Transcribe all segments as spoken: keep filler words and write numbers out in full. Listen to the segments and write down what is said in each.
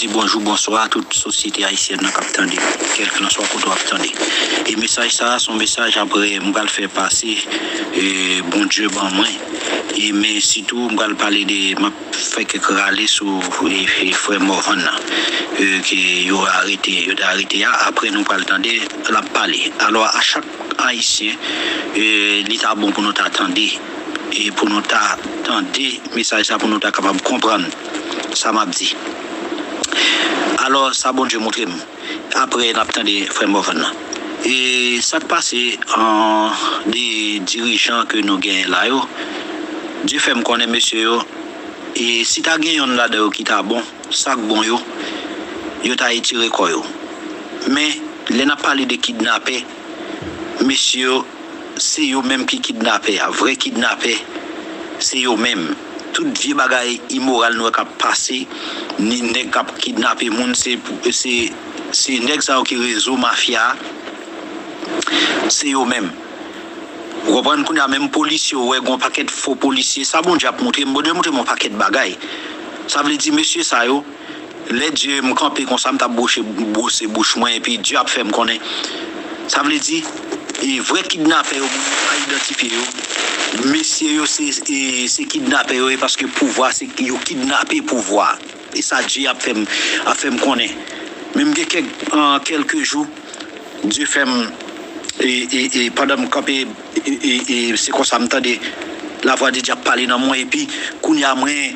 Di bonjou, bonswa a tout sosyete ayisyèn nan k ap tande, kèlkanswa kote w ap tande. E mesaj sa a, se yon mesaj apre m pral fè pase, e, Bondye ban mwen. E, men sitou, m pral pale de, m ap fè kèk rale sou, e, e, frè Morvan nan, e, ke yo arete, yo te arete a. Apre, nou pral tande l ap pale. Alò, a chak Ayisyen, e, li ta bon pou nou ta tande, e pou nou ta tande mesaj sa, pou nou ta kapab konprann sa m ap di. Alò, sa Bondye montre m. Apre, n ap tande frè Morvan nan. E sa k pase, an, de dirijan ke nou genyen la yo, Dye fè m konnen mesye yo, e si ta gen yonn ladan yo ki ta bon, sa k bon yo, yo ta etire kò yo. Men, lè n ap pale de kidnapè, mesye yo, se yo menm ki kidnapè a. Vrè kidnapè, se yo menm. Tout vye bagay imoral nou wè k ap pase, ni nèg k ap kidnape moun, se, se, se nèg sa yo ki rezo mafya a, se yo menm. Ou konprann? Kounye a, menm polisye, ou wè, gen yon pakèt fo polisye. Sa Bondye ap montre m, Bondye montre m yon pakèt bagay. Sa vle di, mesye sa yo, lè Dye m kanpe konsa, m t ap bwoche, bwose bouch mwen, epi Dye ap fè m konnen. Sa vle di, e vrè kidnapè yo, moun yo pa idantifye yo. Mesye yo, se, e, se kidnapè yo ye, paske pouvwa, se yo kidnape pouvwa. E sa Dye ap fè m, ap fè m konnen. Men m gen kèk, an, kèlke jou, Dye fè m, e, e, e, pandan m kanpe, e, e, e, se konsa m tande lavwa de Dye ap pale nan mwen, epi kounye a mwen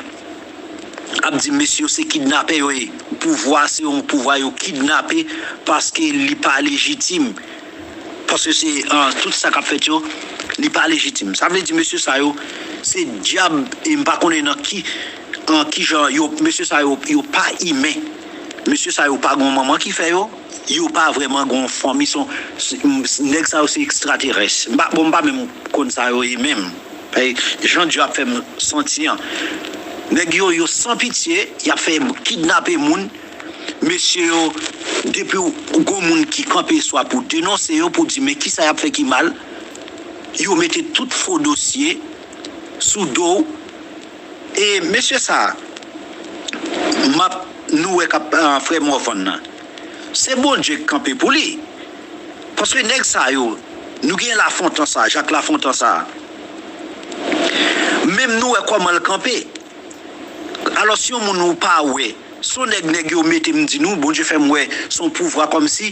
ap di, mesye yo se kidnapè yo ye. Pouvwa, se yon pouvwa yo kidnape paske li pa lejitim. Paske se, an, tout sa k ap fèt yo, li pa lejitim. Sa vle di, mesye sa yo, se dyab, e m pa konnen nan ki, an, ki jan yo, mesye sa yo, yo pa imen. Mesye sa yo pa gen yon manman ki fè yo, yo pa vrèman gen yon fanmi, se yon, se, m, nèg sa yo se ekstraterès. M pa, bon, m pa menm konn sa yo ye menm. Paske jan Dye ap fè m santi an. Nèg yo, yo san pitye, y ap fè kidnape moun. Mesye yo, depi w gon moun ki kanpe swa pou denonse yo, pou di men kisa y ap fè ki mal, yo mete tout fo dosye sou do w. E mesye sa, m ap, nou wè k ap, ah, frè Morvan nan. Se Bondye k kanpe pou li. Paske nèg sa yo, nou gen Lafontan sa, Jak Lafontan sa. Menm nou wè kòman l kanpe. Alò, si yon moun ou pa wè, se yon nèg, nèg yo mete m di nou, Bondye fè m wè, se yon pouvwa kòmsi,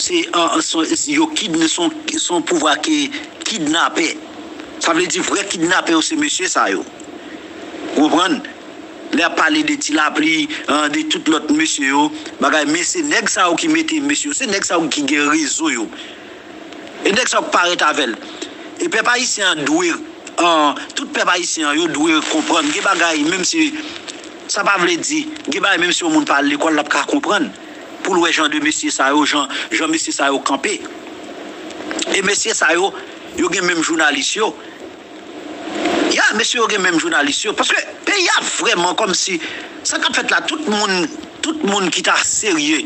se, an, se, yo kidn-, se yon, se yon pouvwa ki kidnapè. Sa vle di vrè kidnapè yo, se mesye sa yo. Ou konprann? Lè y ap pale de Ti Lapli, an, de tout lòt mesye yo, bagay, men se nèg sa yo ki mete mesye yo, se nèg sa yo ki gen rezo yo. E nèg sa yo k parèt avè l. E pèp ayisyen an dwe, an, tout pèp ayisyen an, yo dwe konprann. Gen bagay, menm si, sa pa vle di, gen bagay, menm si yon moun pa al lekòl, l ap ka konprann. Pou l wè jan de mesye sa yo, jan, jan mesye sa yo kanpe. E mesye sa yo, yo gen menm jounalis yo. Ya, mesye yo gen menm jounalis yo. Paske peyi a vrèman kòmsi, sa k ap fèt la, tout moun, tout moun ki ta serye,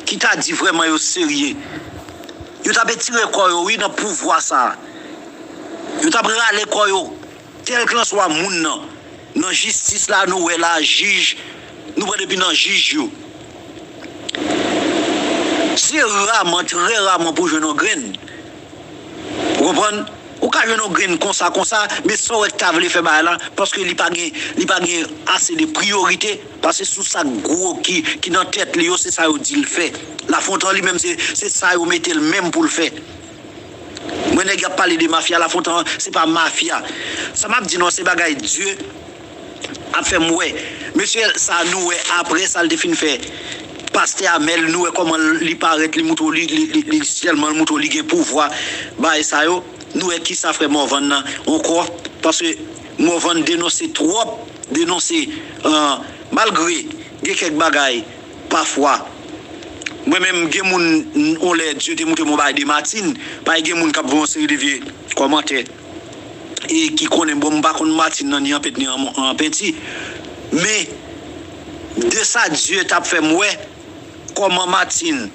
ki ta di vrèman yo serye, yo t ap etire kò yo, wi, nan pouvwa sa. Yo t ap rale kò yo, kèlkanswa moun nan. Nan jistis la, nou wè la, jij, nou pran depi nan jij yo. Se raman, trè raman pou jwenn yon grenn. Ou konprann? Ou ka jwenn yon grenn konsa, konsa, men sa w wè k ta vle fè bagay la, paske li pa gen, li pa gen ase de priyorite, paske sou sa k gwo ki, ki nan tèt li yo, se sa yo di l fè. Lafontan li menm, se, se sa yo mete l menm pou l fè. Mwen, nèg y ap pale de mafya, Lafontan, se pa mafya. Sa m ap di nou an, se bagay Dye ap fè m wè. Mesye sa nou wè apre sa l te fin fè pastè Amèl, nou wè kòman li parèt, li moutre w, li, li, li, li sèlman l moutre w li gen pouvwa, bagay sa yo. Nou wè kisa frè Morvan nan ankò, paske Morvan denonse twòp, denonse, an, malgre gen kèk bagay, pafwa. Mwen menm, gen moun, on lè, Dye te moutre m yon bagay de Martine, paske gen moun k ap voye yon seri de vye kòmantè, e ki konnen, bon, m pa konn Martine nan, ni an pent, ni an, an penti. Men, de sa Dye t ap fè m wè, kòman Martine,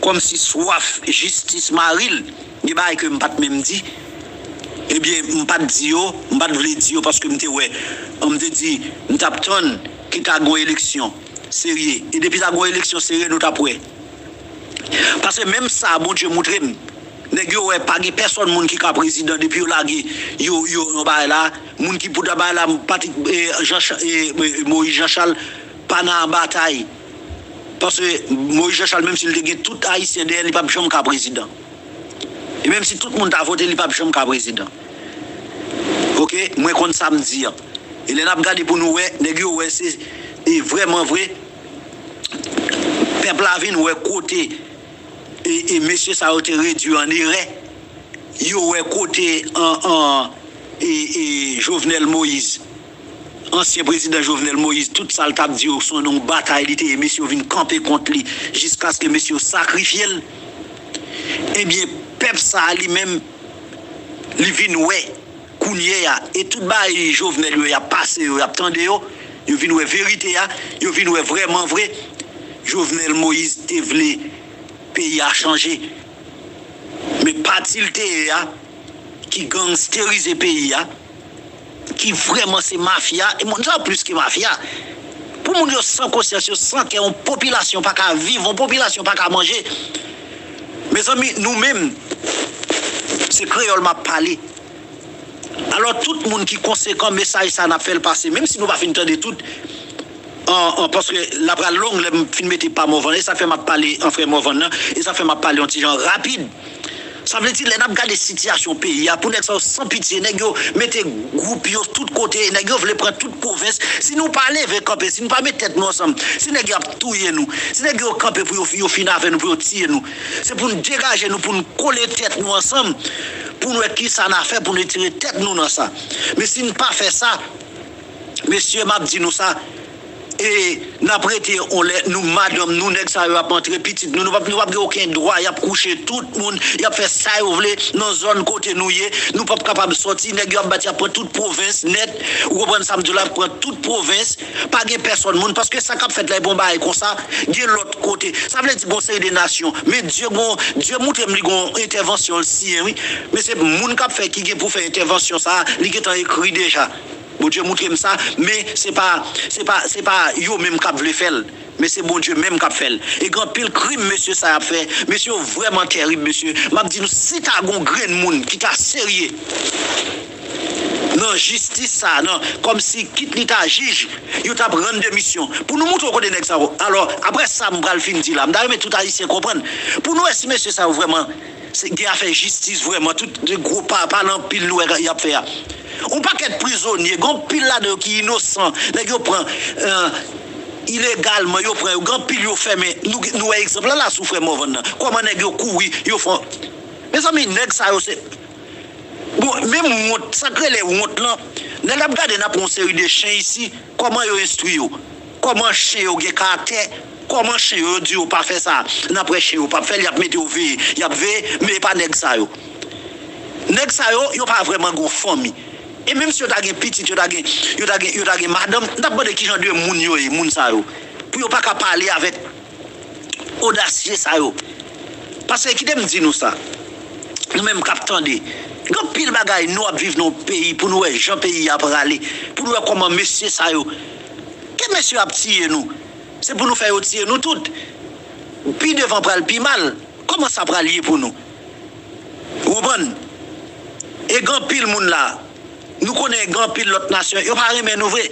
kòmsi swaf jistis mari l, gen bagay ke m pa t menm di. Ebyen, m pa t di yo, m pa t vle di yo, paske m te wè, m te di, m t ap tann ke ta gen yon eleksyon. serye. E depi ta gon eleksyon serye, nou t ap wè. Paske menm sa, Bondye moutre m. Nèg yo wè pa gen pèsòn moun ki ka prezidan depi yo lage yo, yo, yon bagay la. Moun ki pou ta bagay la, Patrick, eh, Jean Cha- eh, eh, Moïse Jean Charles pa nan batay. Paske Moïse Jean Charles, menm si l te gen tout Ayisyen dèyè, li p ap janm ka prezidan. E menm si tout moun ta vote, li p ap janm ka prezidan. Oke, mwen konn sa m di an. E lè n ap gade pou nou wè, nèg yo wè se, e vrèman vre, pèp la vin wè kote e, e mesye sa yo te redwi an erè. Yo wè kote an, an, e, e Jovenel Moïse, ansyen prezidan Jovenel Moïse, tout sa l t ap di yo se yon batay li te ye, mesye yo vin kanpe kont li jiskaske mesye yo sakrifye l. Ebyen, pèp sa a li menm, li vin wè kounye a, e tout bagay Jovenel yo y ap pase yo, y ap tande yo, yo vin wè verite a, yo vin wè vrèman vre, Jovenel Moïse te vle peyi a chanje. Men pati l te ye a, ki gangsterize peyi a, ki vrèman se mafya, e moun sa yo plis ke mafya. Pou moun yo san konsyans, yo san kè, yon popilasyon pa ka viv, yon popilasyon pa ka manje. Mezanmi, nou menm, se kreyòl m ap pale. Alò, tout moun ki konsekan, mesaj sa n ap fè l pase, menm si nou pa fin tande tout, an, an, paske l ap pral long lè m fin mete pa Morvan, e sa fè m ap pale an frè Morvan nan, e sa fè m ap pale yon ti jan rapid. Sa vle di, lè n ap gade sitiyasyon peyi a, pou nèg sa yo san pitye, nèg yo mete gwoup yo tout kote, nèg yo vle pran tout pwovens. Si nou pa leve kanpe, si nou pa met tèt nou ansanm, si nèg yo ap touye nou, si nèg yo kanpe pou yo, yo fini avè nou, pou yo tiye nou, se pou n degaje nou, pou n kole tèt nou ansanm, pou n wè kisa n a fè pou n retire tèt nou nan sa. Men si n pa fè sa, mesye, m ap di nou sa, e n ap rete on lè, nou, madanm nou, nèg sa yo ap antre, pitit nou, nou p ap, nou p ap gen okenn dwa, y ap kouche tout moun, y ap fè sa yo vle nan zòn kote nou ye, nou p ap kapab sòti, nèg yo ap bat, y ap pran tout pwovens nèt, ou konprann sa m di w la, y ap pran tout pwovens, pa gen pèsòn moun, paske sa k ap fèt la, e bon bagay konsa, gen lòt kote. Sa vle di gon seri de nasyon, men Dye gon, Dye moutre m li gon entèvansyon l siyen, wi, men se moun k ap fè ki gen pou fè entèvansyon sa a, li gentan ekri deja. Bondye moutre m sa, men se pa, se pa, se pa yo menm k ap vle fè l, men se Bondye menm k ap fè l. E gen anpil krim mesye sa y ap fè. Mesye yo vrèman tèrib, mesye. M ap di nou, si ta gon grenn moun ki ta serye nan jistis sa, nan, kòmsi kit li ta jij, yo t ap rann demisyon. Pou nou moutre w kote nèg sa yo. Alò, apre sa m pral fin di la, m ta renmen tout Ayisyen konprann. Pou nou wè si mesye sa yo vrèman se gen afè jistis vrèman, tout de gwo pa, pale anpil nou wè y ap fè a. On pakèt prizonye, gen anpil ladan yo ki inosan, nèg yo pran, eh, ilegalman, yo pran yo, gen anpil yo fèmen. Nou, nou wè egzanp la, la sou frè Morvan nan. Kòman nèg yo kouri, yo fè. Mezanmi, nèg sa yo se, bon, menm wont, sa k rele wont lan, lè n ap gade, n ap wè yon seri de chen isi, kòman yo enstwi yo, kòman chen yo gen karaktè, kòman chen yo, yo di yo pa fè sa, n ap wè chen yo p ap fè l, y ap mete yo veye, y ap veye, men e pa nèg sa yo. Nèg sa yo, yo pa vrèman gon fanmi. E menm si yo ta gen pitit, yo ta gen, yo ta gen, yo ta gen madanm, n t ap mande kijan de moun yo ye, moun sa yo. Pou yo pa ka pale avèk odasye sa yo. Paske kite m di nou sa, nou menm k ap tande, gen anpil bagay nou ap viv nan yon peyi pou nou wè jan peyi a prale, pou nou wè kòman mesye sa yo, ke mesye ap tiye nou, se pou nou fè yo tiye nou tout. Pi devan pral pi mal. Kòman sa pral ye pou nou? Ou konprann? E gen anpil moun la, nou konnen gen anpil lòt nasyon, yo pa renmen nou vre.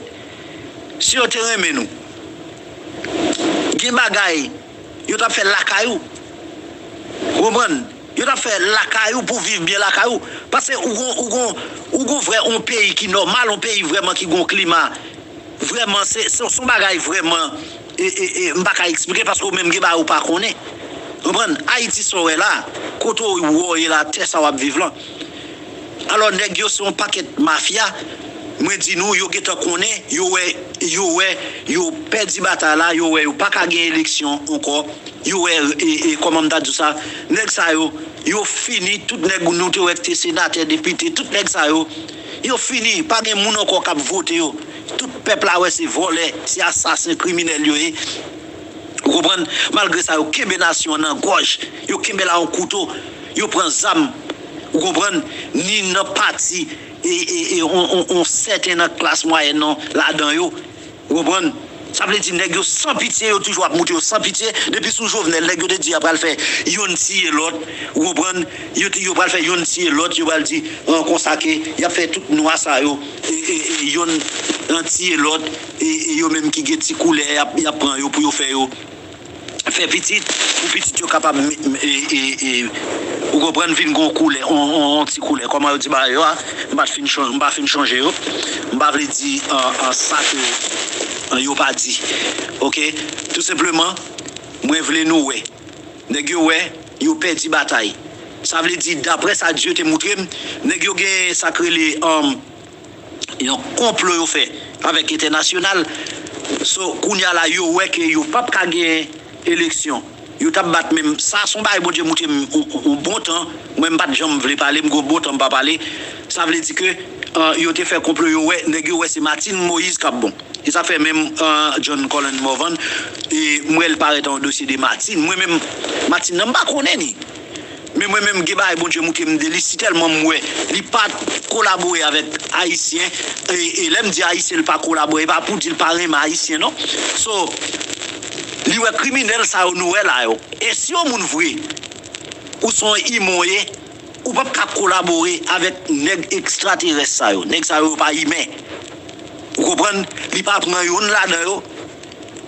Si yo te renmen nou, gen bagay yo t ap fè lakay ou. Ou konprann? Yo t ap fè lakay ou pou viv byen lakay ou. Paske ou gon, ou gon, ou gon vrè yon peyi ki nòmal, yon peyi vrèman ki gon klima. Vrèman, se, se, se yon bagay vrèman, e, e, e, m pa ka eksplike paske ou menm gen bagay ou pa konnen. Konprann? Ayiti sa w wè la, kote w wè w ye la, tè sa w ap viv lan. Alò, nèg yo se yon pakèt mafya. Mwen di nou, yo gentan konnen, yo wè, yo wè, yo pèdi batay la, yo wè yo pa ka gen eleksyon ankò. Yo wè, e, e, kòman m ta di w sa, nèg sa yo, yo fini, tout nèg nou te wè ki te senatè, depite, tout nèg sa yo, yo fini, pa gen moun ankò k ap vote yo. Tout pèp la wè se vòlè, se asasen, kriminèl yo ye. Ou konprann? Malgre sa, yo kenbe nasyon an nan gòj, yo kenbe l a yon kouto, yo pran zam, ou konprann? Ni nan pati, e, e, e, on, on, on sèten nan klas mwayèn nan ladan yo, ou konprann? Sa vle di nèg yo san pitye, yo toujou ap moute yo san pitye. Depi sou Jovenel, nèg yo te di y ap pral fè yonn tiye lòt, ou konprann? Yo, te- yo pral fè yonn tiye lòt, yo pral di an konsa ke y ap fè tout nwa sa yo, e, e, e, yonn an tiye lòt, e, e yo menm ki gen ti koulè, y ap, y ap pran yo pou yo fè yo fè pitit, pou pitit yo kapab, e, e, e, ou konprann, vin gon koulè, on, on, on ti koulè. Kòman yo di bagay yo a, m pa t fin chon- m pa fin chonje yo. M pa vle di an, an sa ke an yo pa di. Oke? Tou senpleman, mwen vle nou wè. Nèg yo wè, yo pèdi batay. Sa vle di, daprè sa Dye te moutre m, nèg yo gen sa k rele, um, yon konplo yo fè avèk entènasyonal. So, kounye a la, yo wè ke yo p ap ka gen eleksyon. Yo t ap bat menm. Sa se yon bagay Bondye moutre m yon, yon bon tan. Mwen, m pa t janm vle pale, m gen yon bon tan m pa pale. Sa vle di ke, uh, yo te fè konplo, yo wè, nèg yo wè se Martine Moïse k ap bon. E sa fè menm, uh, John Colin Morvan, e m wè l parèt an dosye de Martine. Mwen menm, Martine nan, m pa konnen ni. Men mwen menm, gen bagay Bondye moutre m de li, si tèlman m wè li pa t kolabore avèk Ayisyen, e, e lè m di Ayisyen, li pa kolabore, e pa pou di l pa renmen Ayisyen, non. So, li wè kriminèl sa yo nou wè la yo. E si yon moun vre, ou se yon imon ye, ou p ap ka kolabore avèk nèg ekstraterès sa yo. Nèg sa yo, yo pa imen. Ou konprann? Li pa pran youn ladan yo.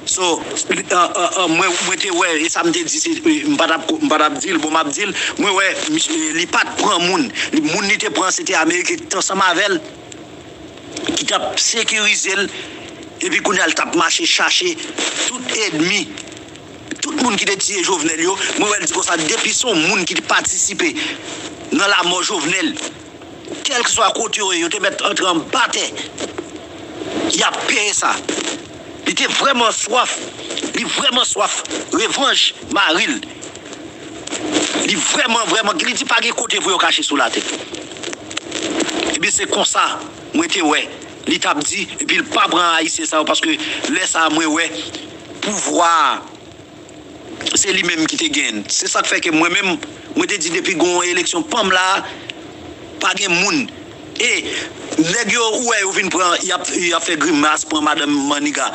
So, li- an- an- an, mwen, mwen te wè, e sa m te di, se, e, m pa t ap ko- m pa t ap di l, bon, m ap di l, mwen wè, misye, e, li pa t pran moun. Li- Moun li te pran, se te Amerik ki t ansanm avè l, ki t ap sekirize l, epi kounye a l t ap mache chache tout ènmi, tout moun ki te tiye Jovenel yo. Mwen wè l di konsa, depi se yon moun ki te patisipe nan lanmò Jovenel, kèlkeswa kote yo ye, yo te mèt antre anba tè. Y ap peye sa. Li te vrèman swaf. Li vrèman swaf revanj mari l. Li vrèman, vrèman, li di pa gen kote pou yo kache sou latè. Ebyen, se konsa mwen te wè li t ap di, epi l pa pran Ayisyen sa yo, paske lè sa a, mwen wè pouvwa a, se li menm ki te genyen. Se sa k fè ke mwen menm, mwen te di depi gon eleksyon pa m la, pa gen moun. E nèg yo, ou wè yo vin pran, y ap, y ap fè grimas, pran madanm Maniga.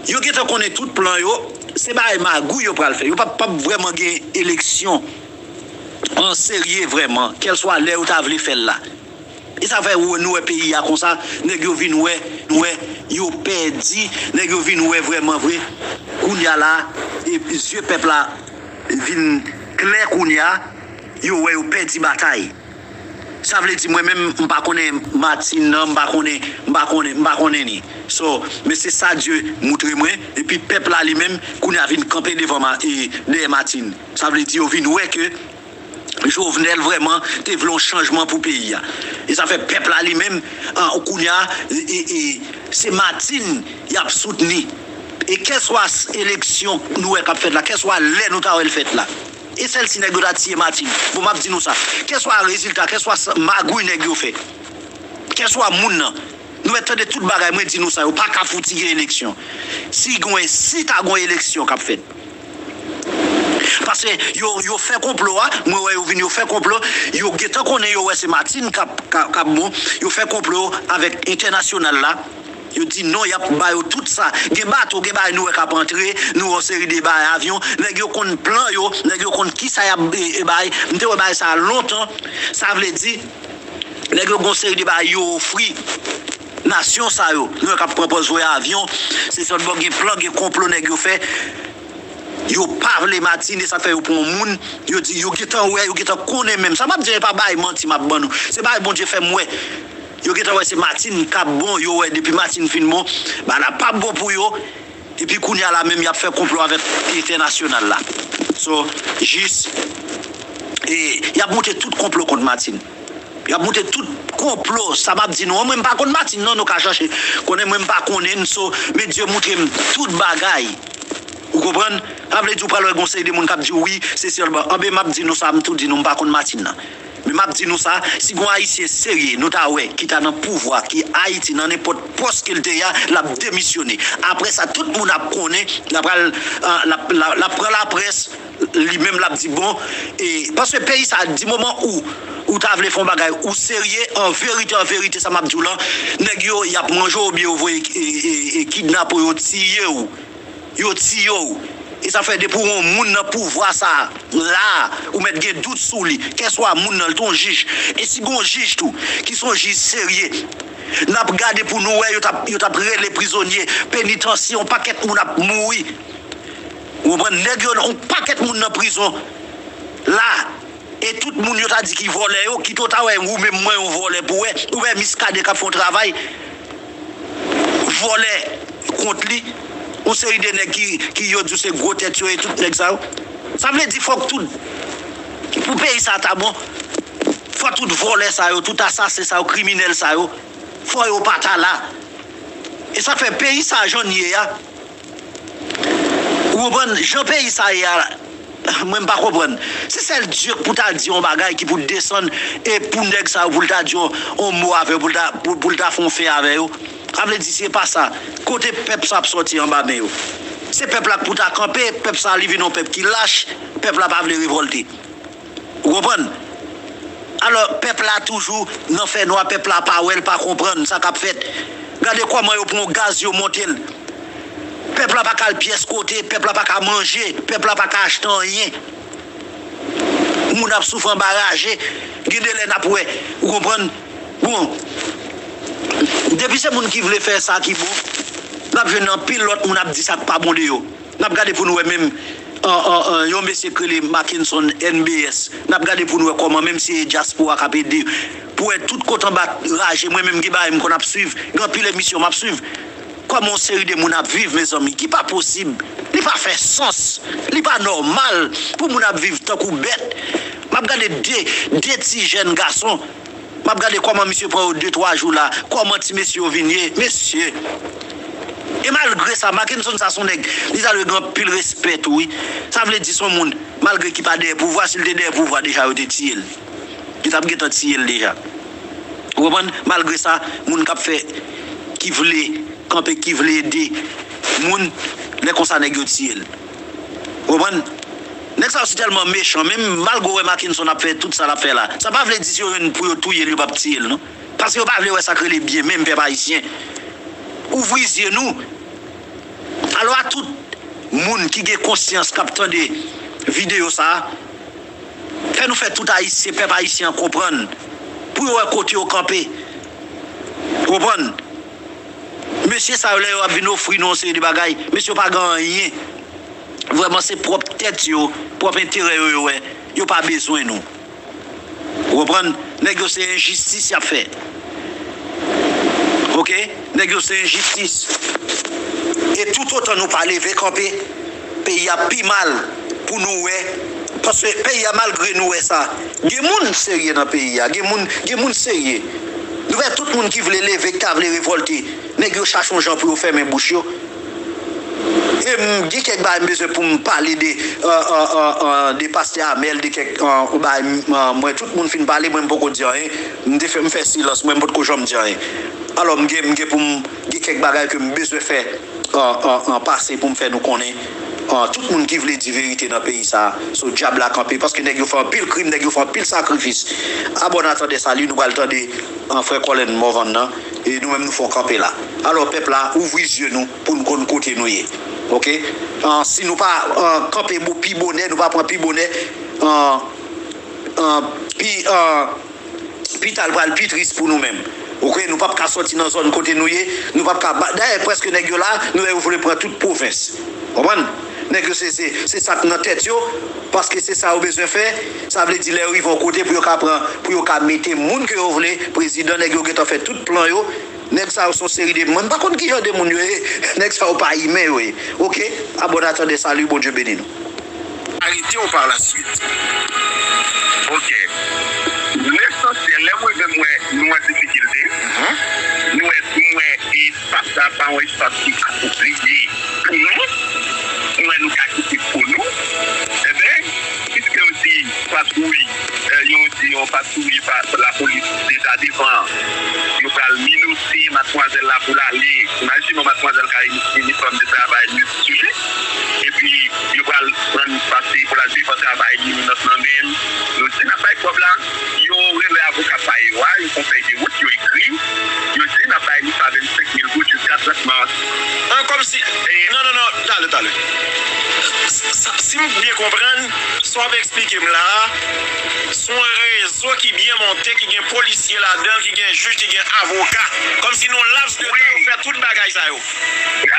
Yo gentan konnen tout plan yo, se bagay magouy yo pral fè. Yo p ap, p ap vrèman gen eleksyon an serye vrèman, kèlswa lè yo ta vle fè l la. E sa fè ou, nou wè peyi a konsa, nèg yo vin wè, nou wè, yo pèdi, nèg yo vin wè vrèman vre. Kounye a la, e zye pèp la vin klè kounye a, yo wè yo pèdi batay. Sa vle di mwen menm, m pa konnen Martine nan, m pa konnen, m pa konnen, m pa konnen ni. So, men se sa Dye moutre mwen, epi pèp la li menm, kounye a vin kanpe devan ma, e, dèyè Martine. Sa vle di yo vin wè ke Jovenel vrèman te vle yon chanjman pou peyi a. E sa fè pèp la li menm, an, kounye a, e, e, e, se Martine y ap soutni. E kèlswa s- eleksyon nou wè k ap fèt la, kèlswa lè nou ta wè l fèt la. E sèl si nèg yo ta tiye Martine. Bon, m ap di nou sa. Kèlswa rezilta, kèlswa s- magouy nèg yo fè. Kèlswa moun nan. Nou mèt tande tout bagay, mwen di nou sa, yo pa ka fouti gen eleksyon. Si gon, si ta gon eleksyon k ap fèt. Paske yo, yo fè konplo a, mwen wè yo vin, yo fè konplo, yo gentan konnen yo wè se Martine k ap, k ap, k ap bon, yo fè konplo avèk entènasyonal la. Yo di non, y ap ba yo tout sa. Gen bato, gen bagay nou wè k ap antre, nou wè yon seri de bagay avyon. Nèg yo konn plan yo, nèg yo konn kisa y ap, e, e, bay. M te wè bagay sa a lontan. Sa vle di, nèg yo gon seri de bagay yo ofri nasyon sa yo. Nou wè k ap pran pòz voye avyon. Se sòt bò gen plan, gen konplo nèg yo fè. Yo pa vle Martine, e sa fè yo pran yon moun. Yo di, yo gentan wè, yo gentan konnen menm. Sa m ap di, e pa bay manti m ap ban nou. Se bagay Bondye fè m wè. Yo gentan wè se Martine k ap bon, yo wè depi Martine fin bon, bagay la p ap bon pou yo. Epi kounye a la menm, y ap fè konplo avèk entènasyonal la. So, jis, e, y ap moute tout konplo kont Martine. Y ap moute tout konplo, sa m ap di nou an, mwen m pa konn Martine non, nou ka chache. Konnen mwen m pa konnen l, so, men Dye moutre m tout bagay. Ou konprann? Sa vle di ou pral wè gon seri de moun k ap di w wi, se sèlman. Anben, m ap di nou sa, m tou di nou, m pa konn Martine nan. Men m ap di nou sa, si gon Ayisyen serye, nou ta wè, ki ta nan pouvwa, ki Ayiti, nan nenpòt pòs ke l te ye a, l ap demisyone. Apre sa, tout moun ap konnen, l ap pral, ah, l ap, l ap, l ap pran laprès, li menm l ap di bon, e, paske peyi sa, di moman ou, ou ta vle fè yon bagay, ou serye, an verite, an verite, sa m ap di w lan, nèg yo, y ap manje w oubyen yo voye e, e, e, kidnape w, yo tiye w. Yo tiye w. E sa fè depi w yon moun nan pouvwa sa a, la a, ou mèt gen dout sou li. Kèswa moun nan, li t yon jij. E si gon jij tou, ki s on jij serye, n ap gade pou nou wè, yo t ap, yo t ap rele prizonye, penitansye, yon pakèt moun ap mouri. Ou konprann? Nèg yo, yon pakèt moun nan prizon. La, e tout moun yo ta di ki vòlè yo, kite w ta wè ou menm mwen yon vòlè pou wè, ou wè Miskaden k ap fè yon travay, vòlè kont li, yon seri de nèg ki, ki yo di w se gwo tèt yo e tout nèg sa yo. Sa vle di fòk tout, pou peyi sa ta bon, fò tout vòlè sa yo, tout asasen sa yo, kriminèl sa yo, fò yo pa ta la. E sa fè peyi sa jan l ye a, ou konprann, jan peyi sa ye a, mwen m pa konprann. Si sèl Dye k pou ta di yon bagay ki pou desann e pou nèg sa yo pou l ta di yon, yon mo avè yo, pou l ta, pou, pou l ta fè yon fen avè yo, sa vle di se pa sa. Kote pèp sa ap sòti anba men yo? Se pèp la k pou ta kanpe, pèp sa li vin yon pèp ki lach, pèp la pa vle revòlte. Ou konprann? Alò, pèp la toujou nan fènwa, pèp la pa wè l, pa konprann sa k ap fèt. Gade kòman yo pran gaz, yo monte l. Pèp la pa ka al pyès kote, pèp la pa ka manje, pèp la pa ka achte anyen. Moun ap soufri anba raje. Gen de lè n ap wè, ou konprann? Bon, depi se moun ki vle fè sa ki bon, n ap jwenn anpil lòt moun ap di sa k pa bon de yo. N ap gade pou n wè menm, an, an, an, yon mesye k rele Mackenson N B S. N ap gade pou n wè kòman, menm si e dyaspora k ap ede, pou wè tout kote anba raje, mwen menm gen bagay m konn ap swiv, gen anpil emisyon m ap swiv. Kòman yon seri de moun ap viv, mezanmi, ki pa posib, li pa fè sans, li pa nòmal pou moun ap viv tankou bèt. M ap gade de, de ti jèn gason, m ap gade kòman misye pran yo de twa jou la, kòman ti mesye yo vin ye, mesye. E malgre sa, Mackenson sa se yon nèg, li ta dwe gen anpil respè tou, wi. Sa vle di se yon moun, malgre ki pa dèyè pouvwa, si l te dèyè pouvwa, deja yo te tiye l. Yo t ap gentan tiye l deja. Ou konprann? Malgre sa, moun k ap fè, ki vle kanpe, ki vle ede moun, lè konsa nèg yo tiye l. Ou konprann? Nèg sa yo si tèlman mechan, menm malgre w wè Mackenson ap fè tout sa l ap fè la, sa pa vle di si yo jwenn pou yo touye l, yo p ap tiye l, non. Paske yo pa vle wè sa k rele byen, menm pèp ayisyen. Ouvri zye nou. Alò a tout moun ki gen konsyans k ap tande videyo sa a, fè nou fè tout Ayisyen, pèp ayisyen an konprann, pou yo wè kote yo kanpe. Konprann? Mesye sa yo, lè yo ap vin ofri nou yon seri de bagay, mesye yo pa gen anyen. Vrèman, se pwòp tèt yo, pwòp enterè yo, yo wè. Yo pa bezwen nou. Ou konprann? Nèg yo se enjistis y ap fè. Oke? Nèg yo se enjistis. E toutotan nou pa leve kanpe, peyi a pi mal pou nou wè. Paske peyi a, malgre nou wè sa, gen moun serye nan peyi a. Gen moun, gen moun serye. Nou wè tout moun ki vle leve, ki ta vle revòlte, nèg yo chache yon jan pou yo fèmen bouch yo. E m gen kèk bagay m bezwen pou m pale de, euh, euh, euh, euh, de pastè Amèl, de kèk, euh, bagay, euh, mwen, tout moun fin pale, mwen, m poko di anyen. M te fè, m fè silans, mwen, m potko janm di anyen. Alò, m gen, m gen pou m gen kèk bagay ke m bezwen fè, euh, euh, euh, pase pou m fè nou konnen, euh, tout moun ki vle di verite nan peyi sa a, sou dyab la kanpe, paske nèg yo fè anpil krim, nèg yo fè anpil sakrifis. Abòne a Tandè Sali, nou pral tande, euh, frè Colin Morvan nan, e nou menm nou fè yon kanpe la. Alò, pèp la, ouvri zye nou pou n konn kote nou ye. Oke? An, si nou pa, an, kanpe bo-, pi bonè, nou pa pran pi bonè, an, an, pi, an, pi ta l pral pi tris pou nou menm. Oke? Nou p ap ka sòti nan zòn kote nou ye, nou p ap ka ba-, dayè, prèske nèg yo la, nou wè yo vle pran tout pwovens. Konprann? Nèg yo se, se, se sa k nan tèt yo, paske se sa yo bezwen fè. Sa vle di lè yo rive yon kote pou yo ka pran, pou yo ka mete moun ke yo vle prezidan, nèg yo gentan fè tout plan yo. Nèg sa yo se yon seri de moun. M pa konn ki jan de moun yo ye. Nèg sa yo pa imen yo ye. Oke? Abòne a Tandè Sali, Bondye beni nou. Arrêté ou par la suite. Ok. Lesansyèl, lè mwen menm mwen nou an difikilte, nou wè, nou wè espas la pa yon espas ki apwopriye pou nou, mwen nou ka kite pou nou, enben, piske yo di patwouy, eh, yo di yon patwouy pa lapolis deja devan, yo pral minote matmwazèl la pou l ale. Imajine w, matmwazèl ka inifòm de travay, li sou li, epi yo pral pran l pase pou l al devan travay li, minòt nan men l. Nou di n ap bay kòb la, yo Sa, si m byen konprann, sa w ap eksplike m la a, se yon rezo ki byen monte, ki gen polisye ladan l, ki gen jij, ki gen avoka. Kòmsi nan yon laps de tan, yo fè tout bagay sa yo.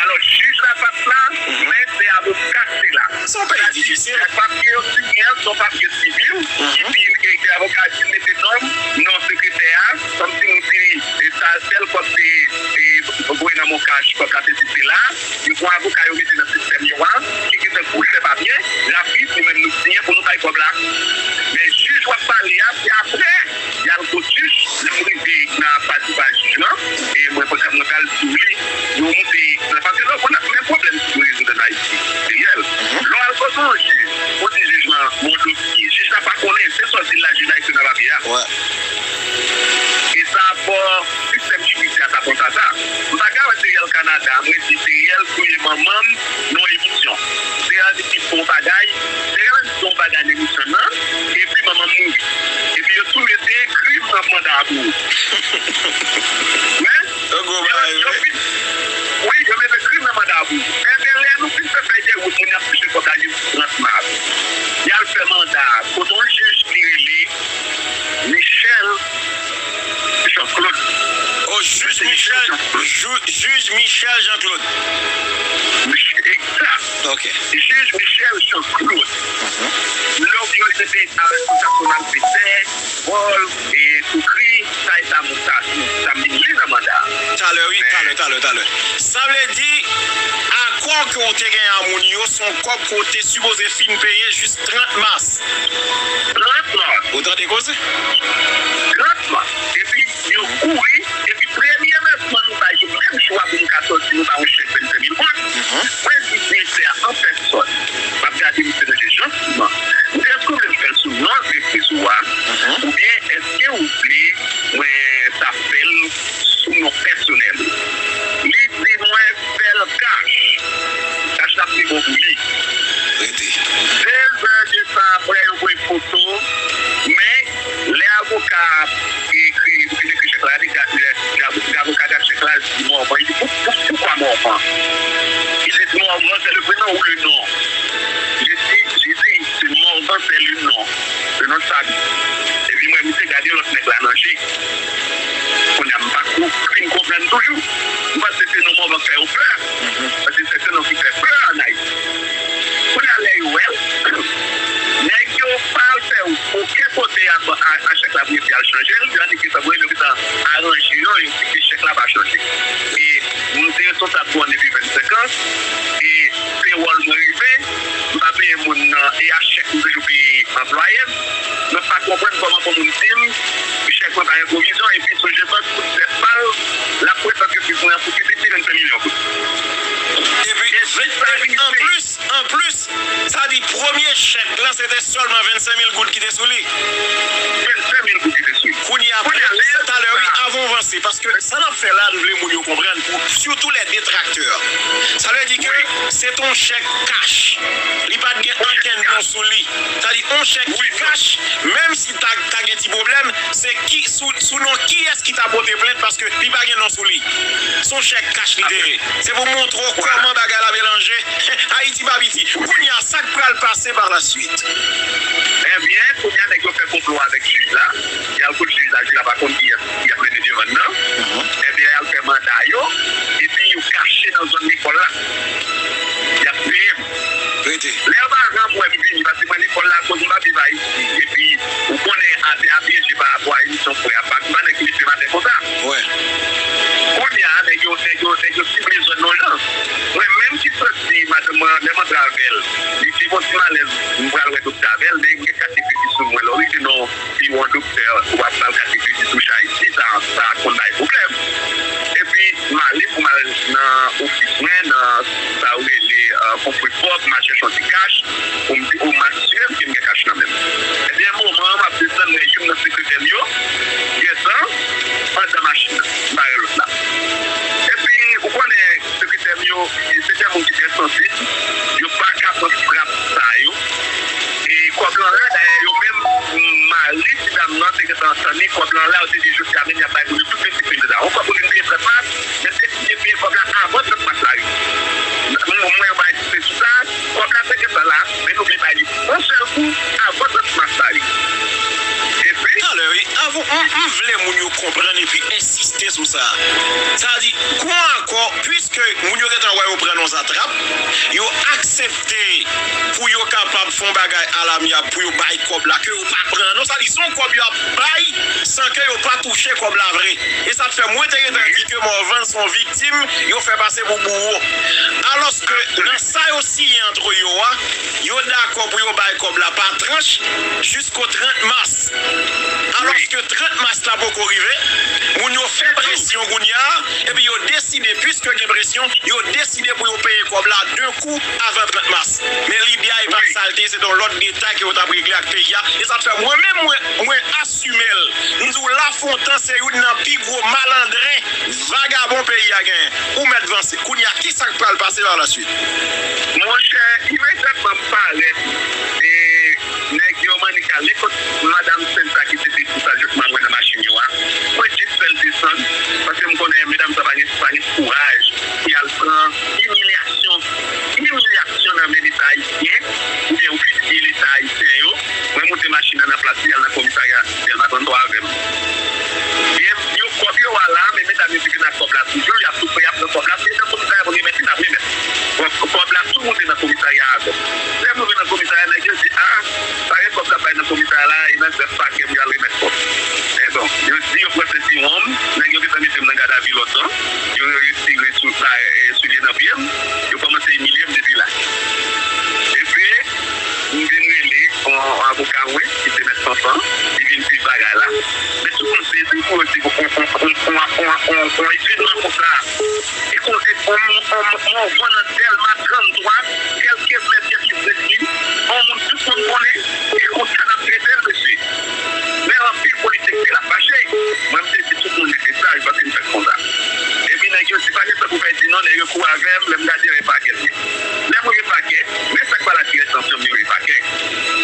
Alò, jij la p ap la, men se avoka k te la. Se yon peyi difisil. Papye yo siyen an, se yon papye sivil, ki di ke avoka a di l mete non, non sekretè a, kòmsi nou di, e sa, tèl kòb te, te voye nan mon kach, kòb la te di se la. Yo pran avoka yo mete nan sistèm yo a, ki gentan kouri fè papye, rapid, nou menm nou siyen pou nou bay kòb la. Men jij w ap pale a, se apre y al kot jij, lè m rive nan pati pa jij lan, e mwen, mwen pral sou li, yo moute nan, paske lè w konn menm pwoblèm ki rezoud ann Ayiti, se reyèl. Lè w al kot yon jij, ou di jij lan, bon, dosye, jij la pa konnen, se sa w di l la, jij la ekri nan papye a. E sa fò sistèm jidisyè a ta konn sa sa. M pa ka wè Teriel Canada, mwen di Teriel touye manman m nan yon emisyon. Teriel di ki fè yon bagay, Teriel di fè yon bagay nan emisyon nan, epi manman m mouri. Epi yo tou mete krim nan manda a pou ou. Wi. Yo gwo bagay, wi. Wi, yo mete krim nan manda a pou ou. Enben, lè nou fin fè fèy de wout, moun y ap touche kòb la jis trant mas. Y al fè manda a. Kote yon jij ki rele Michel Jean-Claude. Oh, jij Michel, jij Michel Jean-Claude. Egzak. Ok. Jij Michel Jean-Claude. Lè yo te al sou sa pou malfektè, vòl, e, koukri, sa e sa moun sa, sa m vin li nan manda a. Talè, wi, talè, talè, talè. Sa vle di, akò ke w te gen a moun yo, se yon kòb ke w te sipoze fin peye jis trant mas. Trant mas. Ou tande koze? Trant mas. Epi, yo kouri, epi premye vèsman nou bay yo, menm jou a pou nou ka sòti, nou ba yon chèk vennsenk mil goud. Mwen di direktè a an pèsòn, m ap gade misye nan je jantiman. M di, èske w vle m fè l sou non direktris ou a? Oubyen èske ou vle mwen ta fè l sou non pèsonèl ou? Li di mwen fè l kach. Kach la pi bon pou li. Rete. Dezè de tan apre, yo voye foto, men lè avoka a ekri, ekri chèk la, li gade, lè, lè avoka gade chèk la, li di Morvan. Li di, "Pou-, pou-, poukwa Morvan?" Li di, "Morvan, c'est le prénom ou le nom?" Li di, li di, "Morvan, c'est le nom, le nom de famille." Epi mwen, misye gade lòt nèg la nan je. Kounye a, m pa ko-, fin konprann toujou. M panse se non Morvan k fè yo pè. Paske se te non ki fè pè ann Ayiti. Kounye a, lè yo wè l, nèg yo pa al fè okenn kote a, a, a chèk la pou yo te al chanje l. Yo annik gentan voye l, yo gentan aranje yo, yo di ke chèk la pa chanje. E moun te responsab pou ann depi vennsenk an, e se wòl mwen rive, m pa peye moun nan, e a chèk m toujou peye anplwaye m. Mwen pa konprann kòman pou moun di m, chèk mwen pa gen pwovizyon, epi sou je vant kout tèt pa l, l ap prete antrepriz mwen an pou pi piti vennsenk milyon goud. Epi, epi anplis, anplis, sa di premye chèk la, se te sèlman vennsenk mil goud ki te sou li. Vennsenk mil goud ki te sou li. Kounye a, kounye a, lè, talè, wi, avan w vanse, paske sa n ap fè la, nou vle moun yo konprann, pou, sitou lè detraktè. Sa vle di ke se te yon chèk kach. Li pa t gen okenn non sou li. Sa di, yon chèk ki kach, menm si ta, ta gen ti pwoblèm, se ki, sou, sou non kiyès ki ta pote plent, paske li pa gen non sou li. Se yon chèk kach li te ye. Se pou montre w kòman bagay la melanje. Ayiti pa piti. Kounye a, sa k pral pase pa la suite? Ebyen, kounye a, nèg yo fè konplo avèk jij la. Y al kot jij la, jij la pa konn kiyès y ap mennen devan l nan. Ebyen, y al fè manda yo, epi yo kache nan zòn lekòl la. Y ap peye m. Rete. Lè yo pa rann mwen m vini, paske mwen lekòl la, akoz m pa viv Ayiti. Epi, ou konnen, atè a byen je pa rapò a emisyon frè a, pa, pa nèg ki mete m atè konsa. Kounye a, nèg yo, nèg yo, nèg yo sible zòn nan jan. Mwen menm ki santi madanm mwen, lè m antre avè l, li te gon ti malèz, m pral wè doktè avè l, men m gen kat de kredi sou mwen. Lè w rive nan biwo yon doktè, w ap ba l kat de kredi sou chay, si sa, sa konn bay pwoblèm. Epi, m ale pou m al nan ofis mwen, nan sa yo rele, euh, Coffre-fort, m al chèche yon ti kach, pou m di, o, m asire m ke m gen kach nan men m. Ebyen, moman an, m ap desann, m wè youn nan sekretè m yo gentan anndan machin nan, m pa wè lòt la. Epi, ou konnen, sekretè m yo, se de moun ki trè sansib, yo pa ka pran ti frap sa yo. E kòb lan la, dayè, yo menm, mari ti dam nan te gentan tann li, kòb lan la, yo te di jodi a menm y ap bay moun yo tout vennsenk mil dola. Yon kòb pou vin peye trant mas, men te eseye peye kòb la avan trant mas la rive. Mwen, mwen, yo pa ensiste sou sa, kòb la te gentan konprann epi ensiste sou sa. Sa vle di, gon akò, piske moun yo gentan wè yo pran nan zatrap, yo aksepte pou yo kapab fè yon bagay alamyab, pou yo bay kòb la, ke yo pa pran. Non, sa vle di, se yon kòb y ap bay san ke yo pa touche kòb la vre. E sa k fè mwen te gentan di ke Morvan se yon viktim yo fè pase pou bouwo. Alòske nan sa yo siyen ant yo a, yo dakò pou yo bay kòb la pa tranch jisko trant mas. Alòske trant mas la poko rive, moun yo fè presyon kounye a, epi yo deside, piske gen presyon, yo deside pou yo peye kòb la de kou avan trant mas. Men lide a e pa t sa l te ye, se te yon lòt detay ke yo t ap regle ak peyi a. E sa k fè mwen menm, mwen, mwen asime l. M di w, Lafontan se youn nan pi gwo malandren, vagabon peyi a genyen. Ou mèt vanse. Kounye a, kisa k pral pase pa la suite? Monchè, imedyatman m parèt, e, nèg yo mande k ale kot madanm Senta ki te di pou sa, jis mwen nan machin yo a. Mwen jis fè l desann, paske m konnen medam sa pa gen, pa gen kouraj pou y al pran imilyasyon, imilyasyon nan men Leta ayisyen, oubyen yo kritike Leta ayisyen yo. Mwen moute machin nan nan plas li, al nan komisarya Dèlma trannntwa avè m. Byen, yo kòb yo a la, men medam yo ki vin ak kòb la toujou, y ap tou pre, y ap pran kòb la, se nan komisarya pou remèt li, n ap remèt. Bon, kòb la tou moute nan komisarya avè m. Lè m rive nan komisarya, nèg yo di, a, pa gen kòb k ap bay nan komisarya la, e nan grèf pakè m yo al remèt kòb. Men bon, yo di yo pran sentiwon m, nèg yo gentan mete m nan gadavi lontan, yo retire sou, e, soulye nan pye m, yo kòmanse imilye m depi la. Epi, m vin rele yon avoka mwen, ki se Mèt Fanfan, li vin swiv bagay la. Men tout moun sezi pou yo di, on, on, on, on, on, on, on evenman konsa, e koze on, on, on, on van nan Dèlma trannntwa, kèlke mèt ki plis li, on moun tout moun konnen, e konsa n ap trete l, mesye. Men anpil politik te la fache. Mwen, m te di tout moun rete saj, paske m fèt konsa. Epi nèg yo di, pa gen tan pou pèdi non, nèg yo kouri avè m, lè m gade, e pakè l ye. Lè m rive pakè, men sa k pa la dirèk nan fè m rive pakè.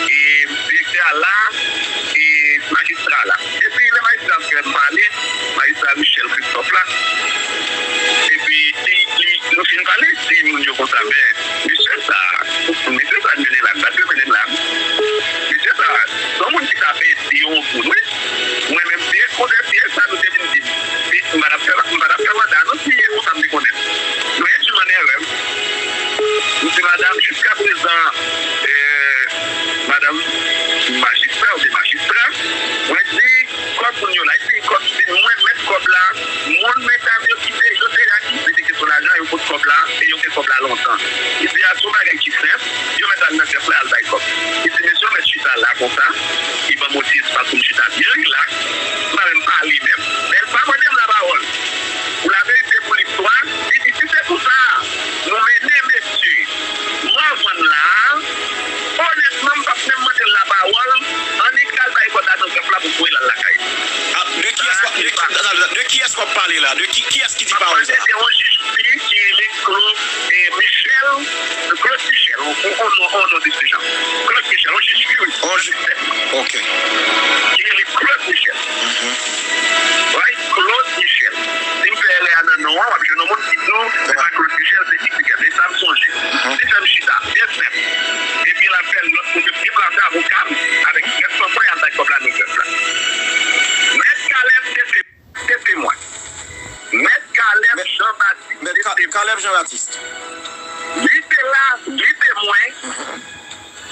E direktè a la, e majistra a la. Epi lè majistra a fè m pale, majistra Michel Christophe la. Epi li, li, nou fin pale, di moun yo konsa, men mesye sa, mesye sa mennen la, sa ke mennen la. Mesye sa, se yon moun ki ta pèdi yon moun, wi. Mwen menm, se kontrè, se sa nou te vin di m. Pi, m pa t ap fè, m pa t ap fè manda, non, si e konsa m te konnen. Mwen, je m'en erreur. M di, madanm, jiskaprezan, e, madanm majistra, ou se majistra, mwen di, kòb moun yo la, se kòb ki vin, mwen mèt kòb la, moun medam yo ki te, yo te akize de kesyon lajan, yo pot kòb la, e yo gen kòb la lontan. Li di, a, se yon bagay ki senp, yo mèt al nan grèf la, al bay kòb. Li di, mesye, yo mèt chita la konsa, li ban m yon ti espas pou m chita byen rilaks, m pa menm pale menm, men l pa mande m lapawòl. Pou laverite, pou listwa, li di, si se pou sa, nou mennen mesye Morvan la, onètman, m p ap menm mande l lapawòl, annik al bay kòb la nan grèf la pou voye l al lakay li. A, de kiyès w ap, de, de kiyès w ap pale la? De ki, kiyès ki di pawòl sa? M ap pale de yon jij fi ki rele Claude, e, Michel, Claude Michel, on, on, on, on, on non de se jan. Claude Michel, yon jij fi, wi. On jij. Ok. Ki rele Claude Michel. Wi, Claude Michel. Si m fè erè a nan non an, w ap jwenn yon moun ki di w, se pa Claude Michel, se X Y. E sa m sonje. Li fè m chita, byen senp. Epi l ap fè lòt moun yo deplase avoka m avèk Mèt Fanfan, y al bay kòb la nan grèf la. Mèt Caleb te, te temwen. Mèt Caleb Jean Baptiste te temwen. Caleb Jean Baptiste. Li te la, li temwen.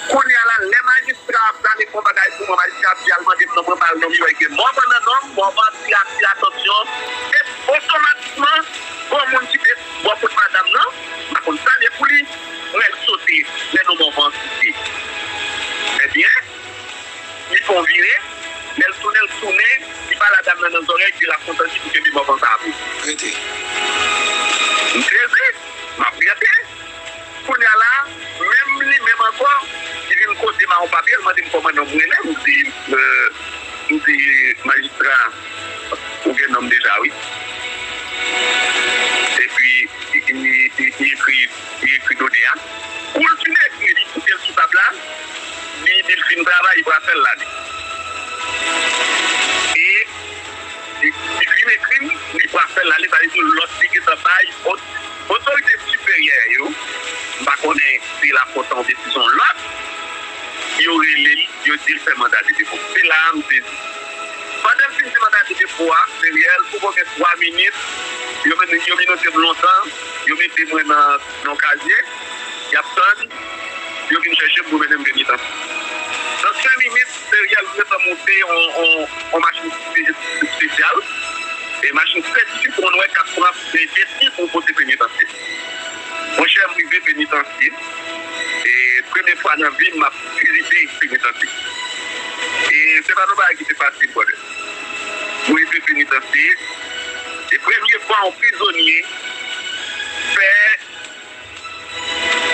Kounye a la, lè majistra ap plane fè yon bagay pou mwen, majistra ap di al mande m non, mwen ba l non m, li wè gen Morvan nan non m, Morvan atire, atire atansyon, e otomatikman, gon moun ki te bò kot madanm nan, m pa konn sa l ye pou li, mwen sote lè non Morvan site. Ebyen, li fè yon vire, lè l tounen, l tounen, li pale a dam nan nan zòrèy, di l ap kontan si pou kenbe Morvan sa a pou li. Rete. M sezi, m ap rete. Kounye a la, menm li menm ankò, li vin kote m a yon papye, l mande m kòman non m rele, m di, e, m di, majistra, ou gen non m deja, wi. Epi, li, li, li, li ekri, li ekri done a. Kou l fin ekri, li koupe l sou tab la, li di l fin travay, li pral fè l ale. E li, li fin ekri m, li pral fè l ale, sa vle di lòd li gentan bay, ot-, otorite siperyè yo, m pa konnen si Lafontan oubyen si se yon lòt, yo rele l, yo di l fè manda de depo. Se la a m sezi. Pandan m fin Mwen te mande a depo a, Teriel, pou mwen gen twa minit, yo mete, yo minote m lontan, yo mete mwen nan yon kazye, y ap tann, yo vin chèche m pou mennen m Penitansye. Nan senk minit, Teriel gentan monte yon, yon, yon machin espe- espesyal, e machin espesifik pou moun wè k ap pran detni pou pote Penitansye. Monchè, m rive Penitansye. E premye fwa nan vi m, m ap vizite Penitansye. E se pa yon bagay ki te fasil, brother. M rive Penitansye. Se premye fwa yon prizonye fè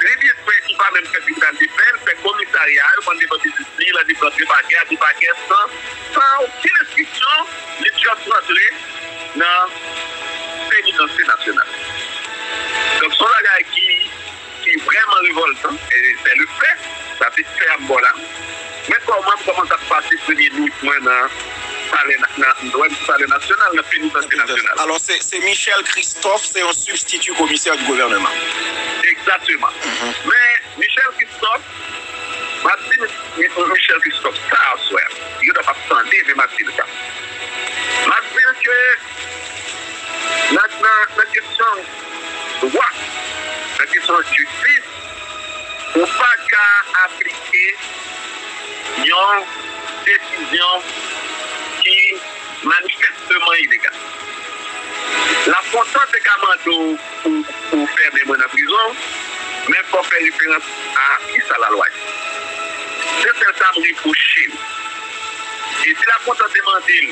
tribye swen ki pa menm fè tribinal de pè, l fè komisarya a, yo pran devan biznis li, l antre, l antre pakè a, de pakè san, san okenn enstriksyon, li just rantre nan Penitansye Nasyonal. Donk, se yon bagay ki, ki vrèman revòltan, e se le fè, sa se fè a m ba w la. Men kòman m kòmanse ap pase premye nwit mwen nan palè, na- nan, nan palè nasyonal, nan Penitansye Nasyonal. Alors, c'est c'est Michel Christophe, c'est un substitut commissaire du gouvernement. Egzakteman. Men, Michel Christophe, m ap di M- Michel Christophe sa aswè a. Yo dwe ap tande, men m ap di l sa. M ap di l ke nan, nan, nan kesyon dwa, nan kesyon jistis, ou pa ka aplike yon desizyon ki manifèsteman ilegal. Lafontan te ka mande w pou, pou fèmen mwen nan prizon, men fò w fè referans a kisa lalwa di. Se sèl sa m repwoche l. E si Lafontan te mande l